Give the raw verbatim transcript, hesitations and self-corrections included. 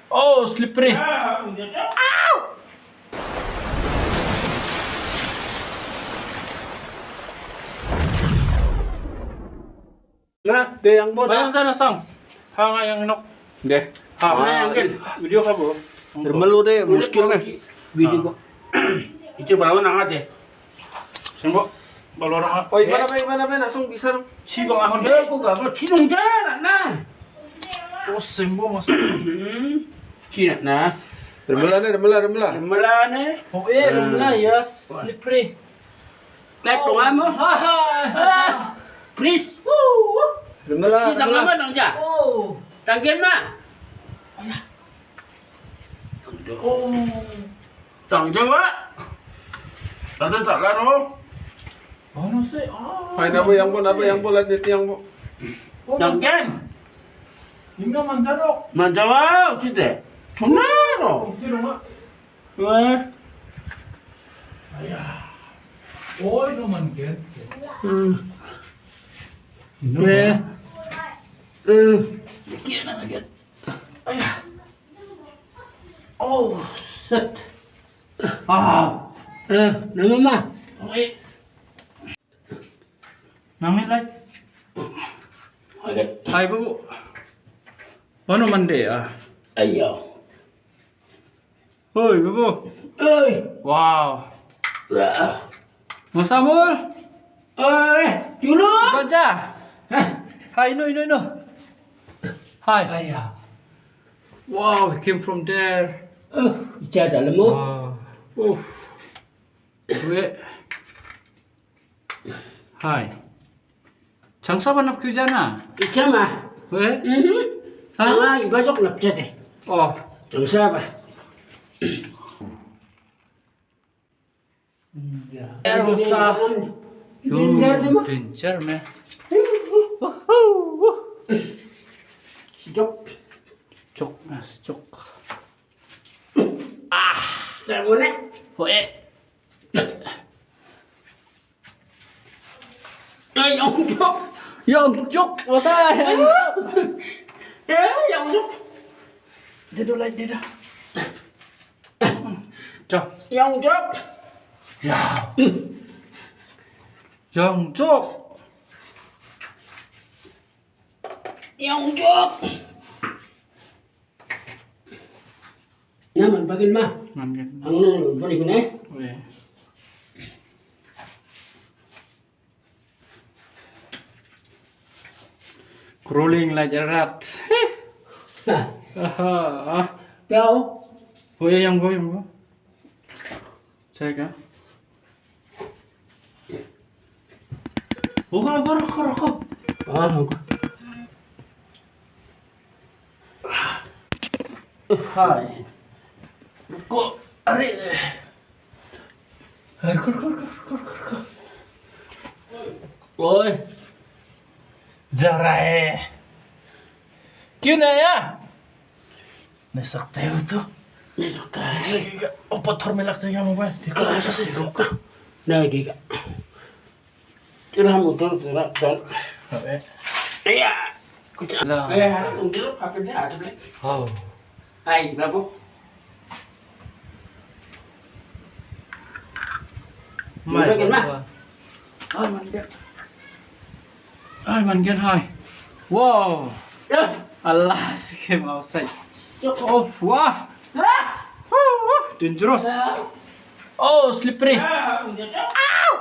Oh, slippery. Na, de yang bo. Bayang sana sang. Hanga yang nok. De. Ha, ah, yang kan. Video ka bo. Remelo de, muskil na. Video ko. Itu baru nang aja. Sembo, balorang. Oh, iba na, iba na, iba na, song bisa. Si bang ahon de. Ko ga, ko si nong ja na. Oh, sembo masa. Hmm. Si na. Remela ne, remela, remela. Remela ne. Oh, eh, remela, yes. Slippery. Nai, tonga mo. Ha, ha, ha. Ah, please. Woo, woo. Remela, remela. Tanggen ma. Oh. Tanggen ma. Oh. Tanggen ma. Tanggen tak lano. Ano sih? Ah. Hai, nabo yang bo, nabo yang bo, lagi yang bo. Oh, tanggen. Ini manjaro. Manjaro, cite. Tonaro. Ciro ma. Wah. Aya. Oi, no man ken. Hmm. No. Eh. Eh. Aya. Oh, shit. Ah. Eh, nama ma? Oi. Nami lai. Hai, babu. Mano mande, ah. Ayo. Hoi, babu. Oi. Wow. Wah. Masamul. Oi, dulu. Baca. Hai, ino, ino, ino. Hai. Ayo. Wow, we came from there. Eh, bicara dalam, oh. Wow. Uff. Weh. Hai. Changsa ba napkijana? Ichama. Weh? Mhm. Ha? Anga ibajok napjade. Oh. Changsa ba. Ya. Elsa. Danger, danger, danger, man. Sejok. Jok, ah, sejok. Ah. Dah boleh. Hoek. Ay, yongjok. Yongjok, wasa. Eh, yongjok. Dia dulu, dia dah. Cok. Yongjok. Ya. Yongjok. Yongjok. Nah, manpagin ma. Manpagin. Ang nung, balik na. Weh. Crawling like a rat. Nah. Aha, ah. Tahu? Oh ya, yang go, yang go. Saya kan? Buka, buka, rokok, rokok. Ah, buka. Hai. Rokok, are. Hai, rokok, rokok, rokok, rokok, rokok. Oi. Jarai. Kyu na ya? Nesak tayo to. Nesak tayo. Nesak iga. Opa thor melak tayo mobile. Ika, ika, ika. Na, ika, ika. Tira mo, tira, tira, tira. Abe. Iya. Kucha. Lah. Eh, harap until apa dia ada, Bre? Oh. Hai, Babu. Mai, Babu. Ai, mangen. Ai, mangen, hai. Wow. Ya. Alas, came outside. Cok. Oh, wah. Ah. Wah, wah, dangerous. Ah. Oh, slippery. Ah, udah. Ow!